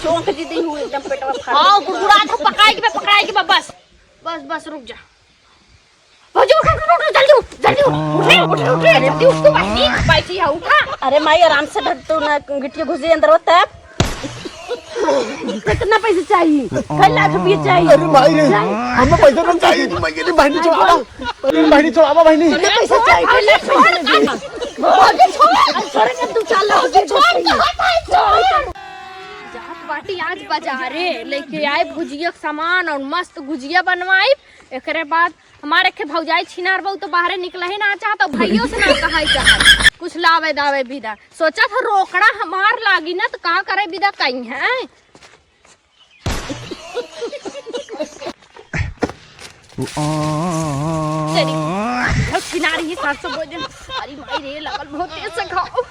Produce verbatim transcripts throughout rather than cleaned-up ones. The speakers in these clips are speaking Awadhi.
टोंक जी दी हूँ एकदम पेटवा फाड़ हाँ, देती बा। गुड़गुड़ात है, पकाए के बा, पकाए के बा, बस। बस, बस, रुक जा। भौजी, उठ, उठ, उठ, उठ, जल्दी उठ, जल्दी उठ। उठ रे, उठ रे, उठ रे, जल्दी उठ, तू बैठी, बैठी है, उठा। अरे माई, आराम से धर, तू ना गिट्टी घुस जाई अंदर तब। कितना पैसा चाहिए? कई लाख रुपये चाहिए? अरे माई रे, चाहिए। हमें पैसा ना चाहिए, माई रे, बहनी छोड़ावा। अरे बहनी छोड़ावा, बहनी। कितना पैसा चाहिए? कई लाख पैसा चाहिए? भौजी, छोड़। अरे छोड़, तू चल रहा है, छोड़, छोड़, छोड़। जात बाटी आज बाजारे, लेके आए भुजिया के सामान और मस्त भुजिया बनवाई। एकरे बाद हमारे के भौजाई छिनार बहू तो बाहरे निकला ही ना चाहत, और भाइयों से ना कहा चाहत कुछ लावे दावे बिदा। सोचा था रोकड़ा हमार लागी ना तो का करे बिदा कहीं है। तेरी, छिनारी ही सात सौ बोझ। अरे माई रे, लगल बहुत तेज से खाओ।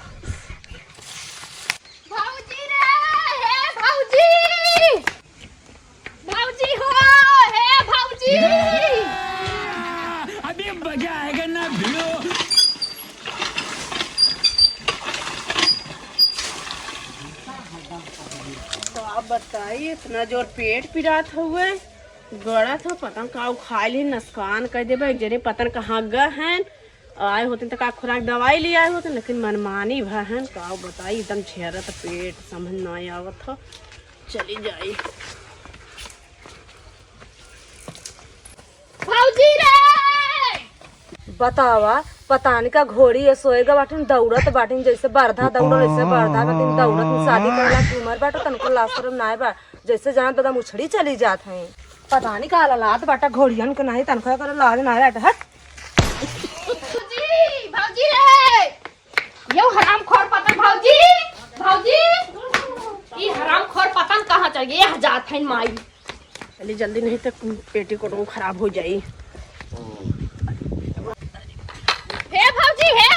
भौजी रे, हे भौजी। भौजी हो, हे भौजी। अभी मजा आएगा ना भिड़ो। का बताई, इतना जोर पेट पिरात हुए, गड़ा था, पता न का खाए ली, नुकसान कर देबे। एक जने पता न कहाँ गए हैं, आए होते तो का खुराक दवाई ले आए होते, लेकिन मनमानी भा हैं, का बताई, एकदम झेरत पेट, समझ ना आवत हो। चली जाई। भौजी रे! बतावा, पता नहीं का घोड़ी ये सोएगा बाटिन, दौड़त बाटिन, जैसे बरधा दौड़ल, वैसे बरधा बाटिन, दौड़त में शादी करेला की उम्र बाटे, तनको लाज शरम नाय बा, जैसे जान बदा मुछड़ी चली जात हैं। पता नहीं का ललात बाटा घोड़ियन के, नहीं तनको करे लाज नाय बाटे, हट। भौजी, भौजी रे! यो हरामखोर पतन भौजी, भौजी, ई हरामखोर पतन कहाँ चल गई? यह जात है माई। चली जल्दी, नहीं तो पेटीकोट वो खराब हो जाई। हे भौजी, हे,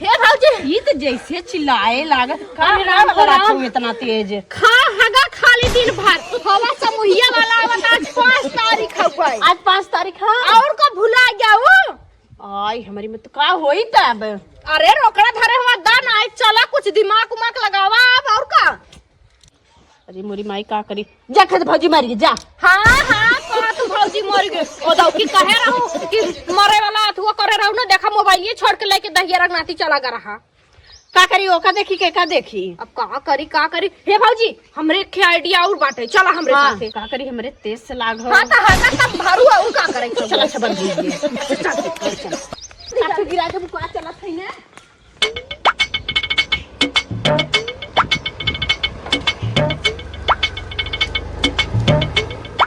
हे भौजी। ई तो जैसे चिल्लाए लागत, का अरे राम, राम, राम। इतना तेज? खा हगा खाली दिन भर। हवा समूहिया वाला आवत, आज पाँच तारीख हउए। आज पाँच तारीख है? और का भुला गया वो? आई, हमारी में तो का होई तब? अरे, रोकड़ा धरे हुआ दा ना, आई, चला, कुछ दिमाग उमाग लगावा अब, और का? अरे, मोरी माई का करी? जा, खेत भौजी मर गई, जा। हाँ, हाँ, कहा तू भौजी मर गई। ओ दौकी कहे रहू कि मरे वाला अथुआ करे रहू ना, देखा, मोबाइल ये छोड़ के लेके दहिया रंगनाती चला गा रहा। का करी, ओका देखी के का देखी? अब का करी, का करी? हे भौजी, हमरे एक ठे idea और बाटे, चला हमरे हाँ। साथे। का करी, हमरे तेज से लाग हो। हाँ, त हगा तब भरू, और का करे? चला, अच्छा, बंद कीजिए। चल, चल, चल, चल। काठू गिरा के बुका चला थई ने।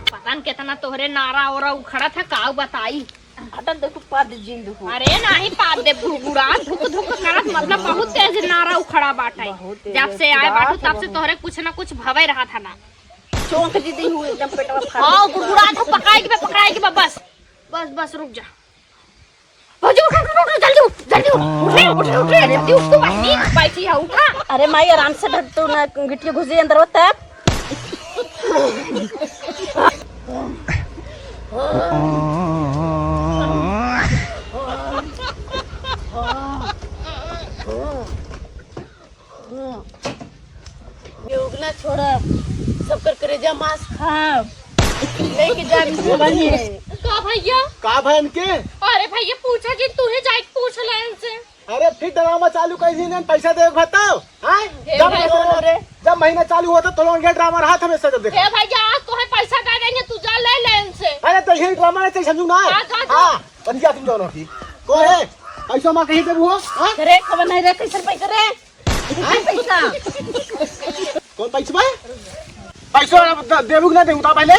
पता न कितना तोहरे नारा ओरा उखड़ा था, का बताई। हटन देखो, पाद जिंद हो। अरे नाही पाद दे, गुड़गुड़ा धुक धुक करत, मतलब बहुत तेज नारा उखड़ा बाटे। बहुत तेज जब से आए बाटू, तब से तोहरे कुछ ना कुछ भवे रहा था ना। चौंक जी दी हूँ, एकदम पेटवा फाड़ हाँ, देती बा। गुड़गुड़ा था, पकाए के बा, पकाए के बा, बस। बस, बस, रुक जा। भौजी, उठ, उठ, उठ, उठ, जल्दी उठ, जल्दी उठ। उठ रे, उठ रे, उठ रे, जल्दी उठ, तू बैठी, बैठी है, उठा। अरे माई, आराम से धर, तू ना गिट्टी घुस जाई अंदर तब। योगना छोड़ब, सबकर करेजा मांस खाब, लेके जाब इसे बने। का भैया? का भैया इनके? अरे भैया, पूछा जी, तू ही जाके पूछ ले इनसे। अरे फिर ड्रामा चालू कर दी, पैसा देवे के बताओ। हाँ? हे जब भैया। महीना, जब महीना चालू होता तो लोग ये ड्रामा रहा था हमेशा जब देखा। हे भैया, आज तो है पैसा दे देंगे, तू जा ले ले इनसे। अरे तो यही ड्रामा रहते समझू ना। हाँ, जा, जा। हाँ, बन गया तुम दोनों की। को है? पैसा माँ कहीं देबू हो? हाँ? अरे खबर नहीं रे, कैसे पैसा रे? हाँ? पैसा। कौन पैसा बा? पैसा अब द-, देबू कि ना देबू, बता पहले।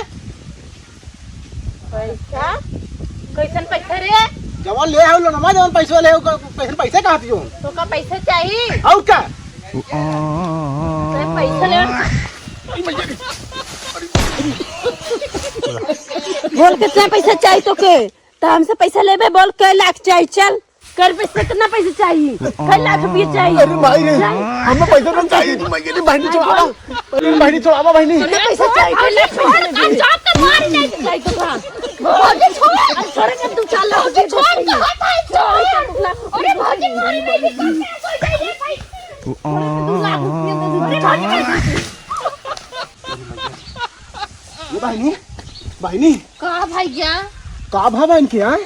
पैसा? कैसन पैसा रे? जवन ले हो लोनमा, जवन पैसा ले हो, क-, कैसन पैसा कहाँ दियो? तो का पैसा चाहिए? और का? तो पैसा ले। बोल कितना पैसा चाहिए तो के? तो हमसे पैसा लेबे, बोल कै लाख चाहिए, चल। कर पैसा, कितना पैसा चाहिए? कै लाख रुपया चाहिए? अरे माई रे, चाहिए। हमें पैसा ना चाहिए। माई रे, बहनी छोड़ावा। अरे बहनी छोड़ावा, बहनी। कितना पैसा चाहिए? कै लाख पैसा चाहिए? जान तो मार नहीं चाहिए तो का? भौजी छोड़। अरे छोड़ ना, तू चल रहा है, छोड़, छोड़, छोड़। अरे भौजी मार नहीं चाहिए, भाई। दो लाख रुपया दे दो। अरे भौजी। बहिनी, बहिनी। का भैया? का भा बहिन के, हाँ?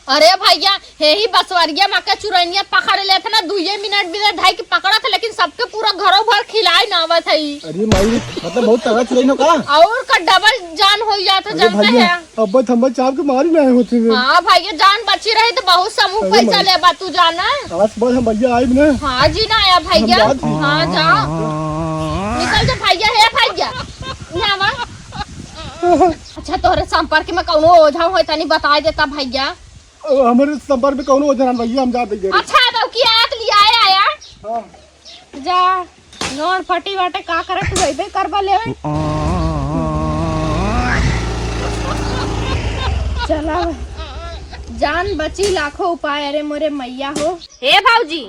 अरे भैया, हे ही बसवरिया मा के चुरैनिया पकड़ लेत ना, दुइये मिनट बिना ढाई के पकड़त, लेकिन सबके पूरा घरों भर खिलाए ना आवत है। अरे माई, मतलब बहुत तगड़ा चुरैन हो का? और का डबल जान हो जात है, अरे जानते भैया, हैं? अब थम्बा चाप के मारी ना होती है। हाँ भैया, जान बची रही तो बहुत समूह अरे पैसा माई। लेबा तू जाना। आज बाद हम भैया आइब ना। हाँ जी ना आया भैया। हम जात ही। हाँ जा। निकल जा भैया, हे भैया। यहाँ आवा। अच्छा तोहरे संपर्क में कौनो ओझा होय तनी बताई देता भैया। अ, हमरे संपर्क में कौनो ओझा ना भैया, हम जात ही। अच्छा अब की आया तो लिया आया। हाँ। जा, नोर फटी बाटे, का करे तू अइबे करबा लेवे। चला, जान बची लाखों उपाय, अरे मोरे मैया हो। हे भौजी,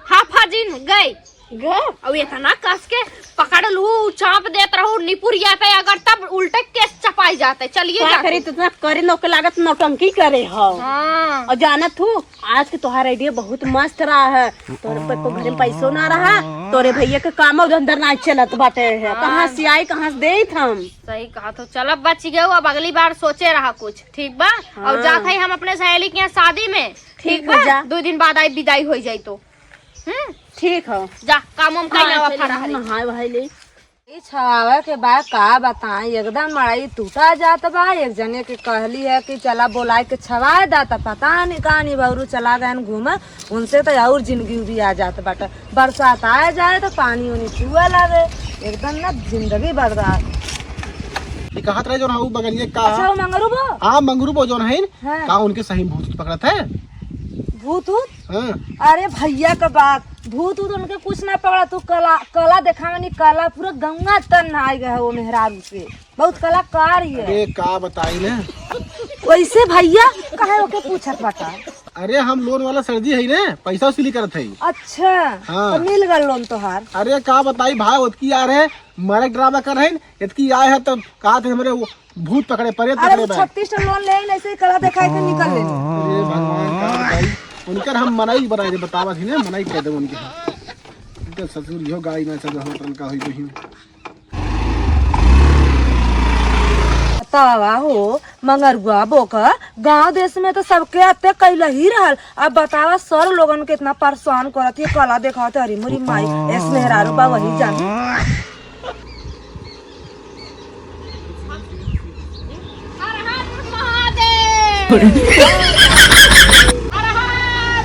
हाँ फाजिन गई। गए? अब इतना कस के पकड़ लू, चाप देत रहू निपुरिया पे, अगर तब उल्टे केस चपाई जाते। चलिए का जाते। करी, इतना करे नौके लागत नौटंकी करे हो। हाँ। और जानत हूँ, आज के तोहार idea बहुत मस्त रहा है। तोरे पे, पे घरे में पैसो ना रहा, तोरे भैया के कामो धंधा ना चलत बाटे है। हाँ। कहाँ से आई, कहाँ से देत हम? सही कहा, तो चल अब बच गए, अब अगली बार सोचे रहा कुछ, ठीक बा? और हाँ। जात है हम अपने सहेली के यहाँ शादी में, ठीक ठीक बा? बा, जा। दो दिन बाद आई, विदाई हो जाई तो। हम्म? ठीक हो। जा, काम वाम कइले आवा, चली, फराहरी। नहाए वहाए ले। ई छवावे के बाद का बताई, एकदम मड़ई टूटा जात बा। एक जने के कहली है कि चला बोलाए के छवाए दा, त पता नहीं कहाँ निभौरू चला गए घूमे, उनसे तो और जिंदगी उबिया जात बाटे। बरसात आए जाए तो पानी उनी चुए लागे, एकदम ना जिंदगी बर्बाद। ये कहत रहे जो ना, उ बगलिए का अच्छा, वो मंगरू बो? हाँ, मंगरू बो जो है, हाँ। का उनके सही भूत पकड़त है? भूत ऊत? हाँ। अरे भैया का बात, भूत ऊत उनके कुछ ना पकड़ा। तू कला, कला देखावे नी, कला पूरा गंगा तर नहाई गए है वो मेहरारू से। बहुत कलाकार ही है। अरे का बताई ना। वैसे भैया काहे ओके पूछत बाटा? अरे हम लोन वाला सर जी है ना, पैसा वसूली करत है। अच्छा, हाँ। तो मिल गल लोन तोहार। अरे का बताई भाई, ओतकी आ रहे मरक ड्रामा कर रहे, इतकी आए है तो कहा थे हमरे वो भूत पकड़े, प्रेत अरे पकड़े वो बा। छत्तीस ठो लोन ले, ऐसे ही कला दिखाई के निकल ले। अरे भगवान, का बताई, उनकर हम मनई बनाए दे, बतावा थी ना, मनई कह दे उनके। इनकर ससुर इहो गाड़ी ना चल रहा, का होई बहिन। बतावा हो, मंगरुआ बोका, गांव देश में तो सबके अत्ते कैला ही रहल। अब बतावा, सर लोगन के इतना परेशान करत, ये कला देखावत, अरे मोरी माई, एस मेहरारू बा वही जानी। हर हर महादेव। हर हर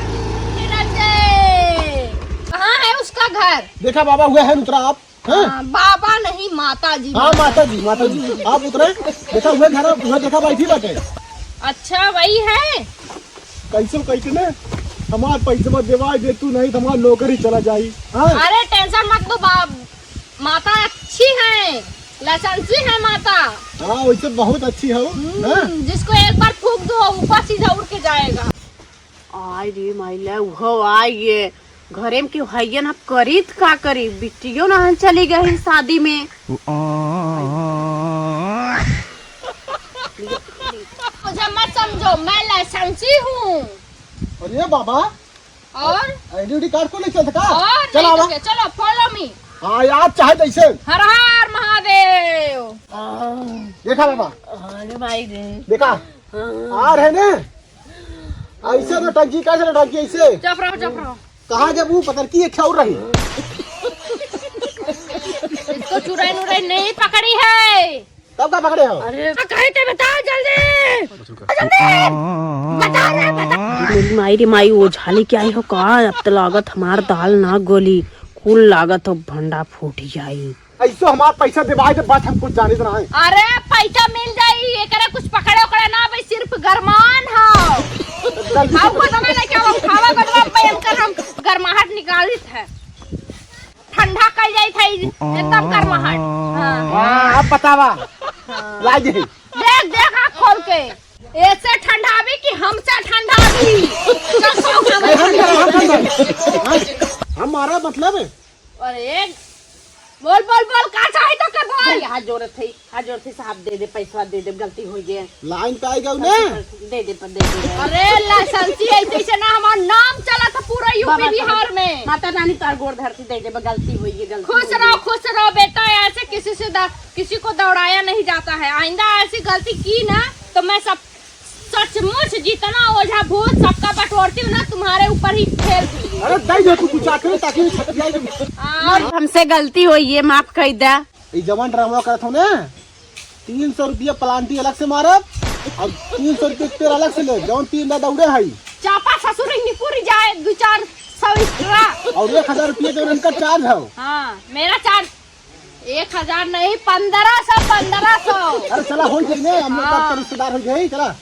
निरंजय। कहाँ है उसका घर? देखा बाबा, हुआ है उतरा आप, हैं? हाँ, बाबा नहीं, माता जी, हाँ, माता माता जी, माता जी। आप उतरे, देखा हुआ घर, हुआ देखा बैठी बाटे। अच्छा, वही है। कैसे कैसे ने हमार पैसा देवाई दे तू, नहीं तो हमार नौकरी चला जाई। हाँ? अरे टेंशन मत लो बाप, माता अच्छी है, लाइसेंसी है माता। हाँ, वैसे बहुत अच्छी है वो, हम्म, हाँ? जिसको एक बार फूंक दो, ऊपर सीधा उड़ के जाएगा। आय रे माई, ले उहो आय ये घरे में क्यों हइये ना, करीत का करी, बिटियो ना चली गई शादी में। मुझे मत समझो, मैं लाइसेंसी हूँ। अरे बाबा, और? आईडी कार्ड को नहीं चलता का? और चल नहीं तो आवा। क्या? चलो, follow me। हाँ यार, चाहे जैसे। हर हर महादेव। देखा बाबा? अरे भाई रे। देखा? हाँ। आ रहे ने? ऐसे नौटंकी, कैसे नौटंकी ऐसे? चुप रहो, चुप रहो। कहाँ जब वो पतर की एक और रही? इसको चुड़ैल उड़ैल नहीं पकड़ी है। तब का पकड़े हो? अरे, आ, कहीं ते बताओ जल्दी। जल्दी। बता रे, बता। मेरी माई रे माई, ओझा लेके आई हो का? अब तो लागत हमार दाल ना गली, कुल लागत हो भंडा फूट जाई। ऐसो हमार पैसा देवाई दे, बात हम कुछ जानित ना है। अरे, पैसा मिल जाई, एकरा कुछ पकड़े ओकड़े ना, भाई, सिर्फ गरमान हो। जल्दी आओ, से गोदमा लेके आओ, उठावा गोदमा, भयंकर हम गरमाहट निकालित है। ठंडा कइल जाई था, एकदम गरमाहट। हाँ। हाँ, अब बतावा। हाँ। लाई दे। देख, देख आँख खोल के। ऐसे ठंडावी कि हमसे ठंडावी। चल, सो खा। नहीं, हम नहीं, हम नहीं। हाँ, हमारा मतलब है। अरे, बोल, बोल, बोल, का चाही तो के बोल। हाथ जोड़त है, हाथ जोड़त है, साहब दे दे, पैसा दे दे, गलती हो गई। लाइन पे आई गऊ ना। दे दे, पर दे दे। अरे लाइसेंसी ऐसे, ऐसे ना हमार नाम चला था पूरा यूपी बाबा, बिहार में। माता रानी तार गोड़ धरती, दे दे, गलती हो गई, गलती खुश हो रहो, गई। खुश रहो बेटा, ऐसे किसी से द-, किसी को दौड़ाया नहीं जाता है। आइंदा ऐसी गलती की ना तो मैं सब सचमुच जितना ओझा भूत सबका बटोरती हूँ ना, तुम्हारे ऊपर ही फेल हुई। अरे दे दे तू कुछ आखिर ताकि छटक जाए। हाँ। हमसे गलती हुई है, माफ कर दे। ई जवन ड्रामा करत हो ना, तीन सौ रुपया प्लांटी अलग से मारब और तीन सौ रुपया तेल अलग से ले, जवन तीन दादा उड़े है। चापा ससुर ही निपुर जाए, दो चार सौ एक्स्ट्रा। और एक हजार रुपया जवन इनका चार्ज है। हाँ, मेरा चार्ज एक हजार नहीं, पन्द्रह सौ, पन्द्रह सौ। अरे चला, हो जाई ना, हम लोग हाँ। आपके रिश्तेदार हो जाई, चला।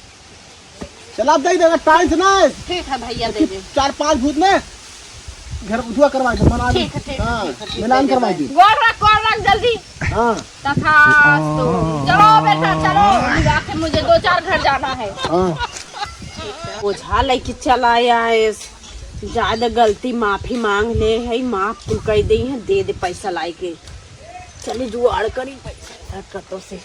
चला, आप दे देगा, टाइम से ना। ठीक है भैया, दे दे। चार पाँच भूत में घर उठुआ करवा दे, मना ठीक है, ठीक है, हाँ, ठीक है, ठीक है, मिलान दे दे करवा भाई। दे। गोड़ रख, गोड़ रख जल्दी। हाँ। तथास्तु। चलो बेटा, चलो, आके मुझे दो चार घर जाना है। हाँ। ओझा लेके चला आया है, ज्यादा गलती माफी मांग ले है, माफ कुल कर दे है, दे दे पैसा लाई के। चली जुगाड़ करी पैसा कतो से।